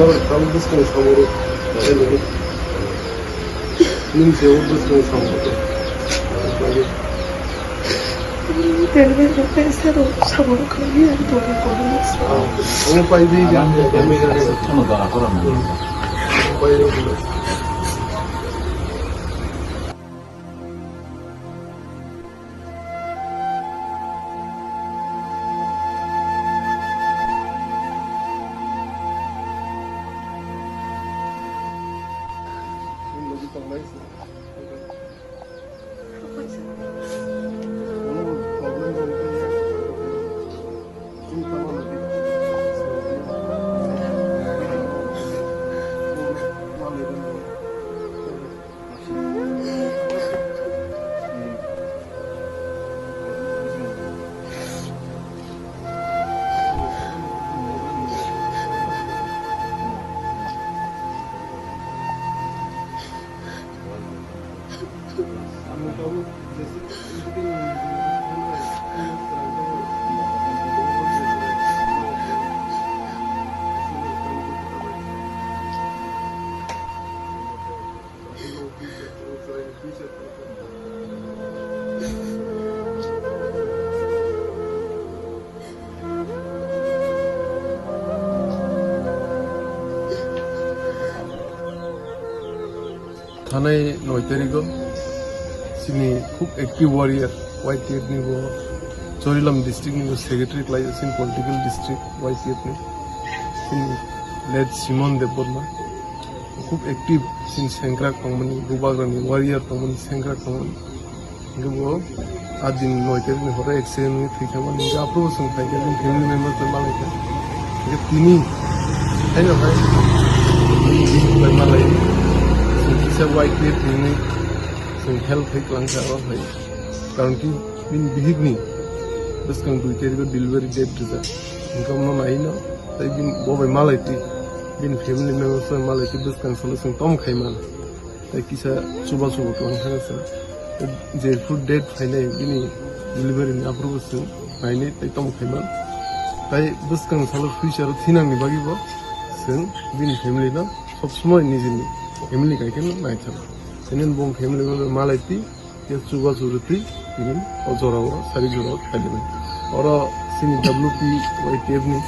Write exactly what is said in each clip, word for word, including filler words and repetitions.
Tamo bwskang samoro. Nini je o bwskang samoro. Delivery khe saro samoro khlaiwi ang tongwi kono. Omo pai di jam jam. Pai di. Thanai noi tarigo chini khub active warrior Y T F ni bo Chorilam district ni bo secretary khlai chini political district Y T F ni chini late Simon Debbarma. Khub active chini sengkrak tongmani, bubagrani warrior tongmani, sengkrak tongmani. Hingke bo a din noi tarikni horo accident wngwi thwi kha mani. Hingke aphuru bo chwng phai khe bini family member bai malai kha. Hingke tini haino hai bai malai. Chwng kisa Y T F ni chwng help hai kwlang kha aro hai. Karon ki bini bihikni bwskang dui tarikh o delivery date rijak. Hingke omo naino tei bini bo bai malai twi. Bini family member bai malai twi bwskang salo chwng tom khai man. Tei kisa chubachu bo kwbang thangsa. Tei je food date phainai bini delivery ni aphuru bo chwng nainai tei tamo khaiman. Tei bwskang salo future o thinangni bagwi bo chwng bini family no sob somoi nijini family kai khe no naithok. Tei nini bo family bo malai twi, tei chubachu rwtwi bini o jora o sari jora o khainai. Oro chini W P Y T F ni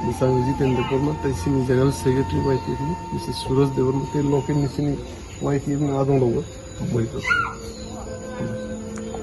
bwsang Jitendra Debbarma tei chini General Secretary Y T F ni Mister Suraj Debbarma tei local ni chini Y T F ni adong rogo hambai kok.